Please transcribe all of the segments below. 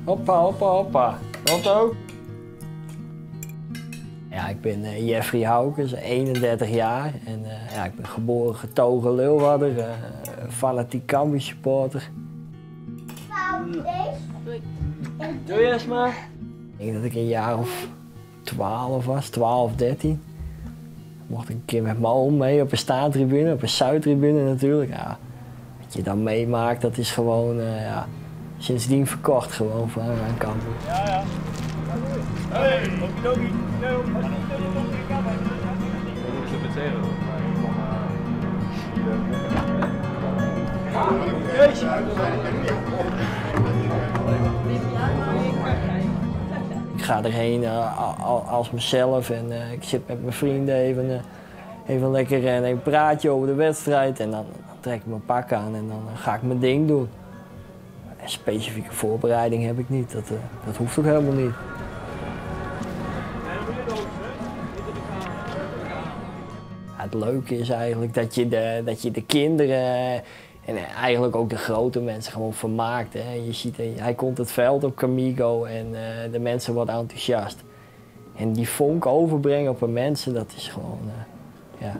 Hoppa, hoppa, hoppa. Otto. Ja, ik ben eh, Jeffrey Haukes, 31 jaar. En eh, ja, ik ben geboren getogen Leeuwarder, uh, fanatiek Cambuur supporter. Doei Esma. Ik denk dat ik een jaar of 12 was, 12, 13. Mocht ik een keer met mijn oom mee op een staantribune, op een Zuidtribune natuurlijk. Ja, wat je dan meemaakt, dat is gewoon ja, sindsdien verkocht gewoon van aan Cambuur. Ja, ja. Hey, okidoki. Ik ga erheen als mezelf en ik zit met mijn vrienden even lekker en een praatje over de wedstrijd. En dan trek ik mijn pak aan en dan ga ik mijn ding doen. Een specifieke voorbereiding heb ik niet, dat hoeft ook helemaal niet. Het leuke is eigenlijk dat je de kinderen en eigenlijk ook de grote mensen gewoon vermaakt. Hè. Je ziet, hij komt het veld op Camigo en de mensen worden enthousiast. En die vonk overbrengen op de mensen, dat is gewoon ja,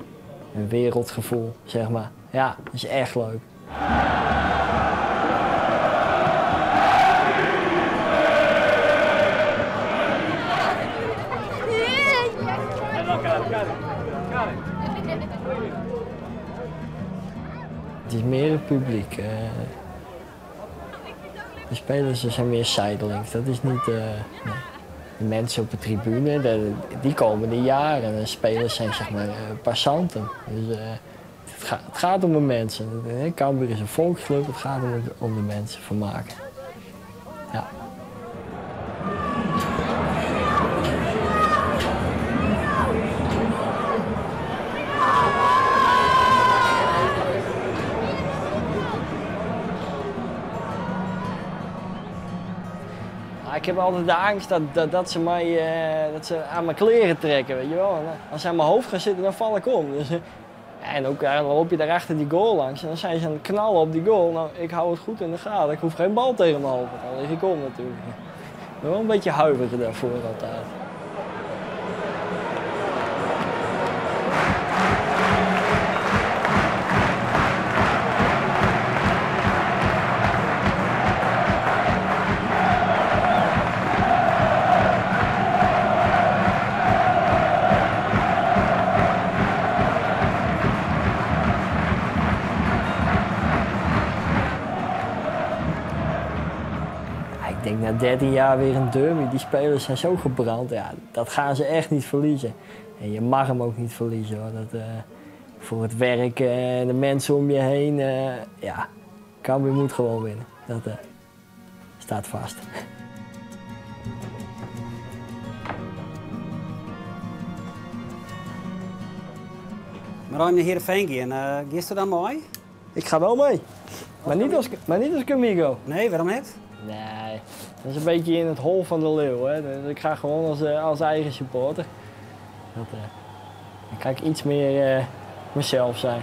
een wereldgevoel, zeg maar. Ja, dat is echt leuk. Het is meer het publiek. De spelers zijn meer zijdelings. Dat is niet. Nee. De mensen op de tribune, die komen de jaren. En de spelers zijn zeg maar passanten. Dus het gaat om de mensen. Cambuur is een volksclub, het gaat om de mensen vermaken. Ja. Ik heb altijd de angst dat ze mij, dat ze aan mijn kleren trekken, weet je wel. En als ze aan mijn hoofd gaan zitten, dan val ik om. Dus, en ook dan loop je daar achter die goal langs en dan zijn ze aan het knallen op die goal. Nou, ik hou het goed in de gaten, ik hoef geen bal tegen mijn hoofd, dan lig ik om natuurlijk. Ik ben wel een beetje huiverig daarvoor altijd. Ik denk na 13 jaar weer een derby. Die spelers zijn zo gebrand. Ja, dat gaan ze echt niet verliezen. En je mag hem ook niet verliezen, hoor. Dat, voor het werk en de mensen om je heen. Ja, Cambuur moet gewoon winnen. Dat staat vast. Maar als je naar Heerenveen gaat, ga je dan mee? Ik ga wel mee. Maar niet als Camigo. Nee, waarom niet? Nee, dat is een beetje in het hol van de leeuw. Hè. Dus ik ga gewoon als eigen supporter. Dan kan ik iets meer mezelf zijn.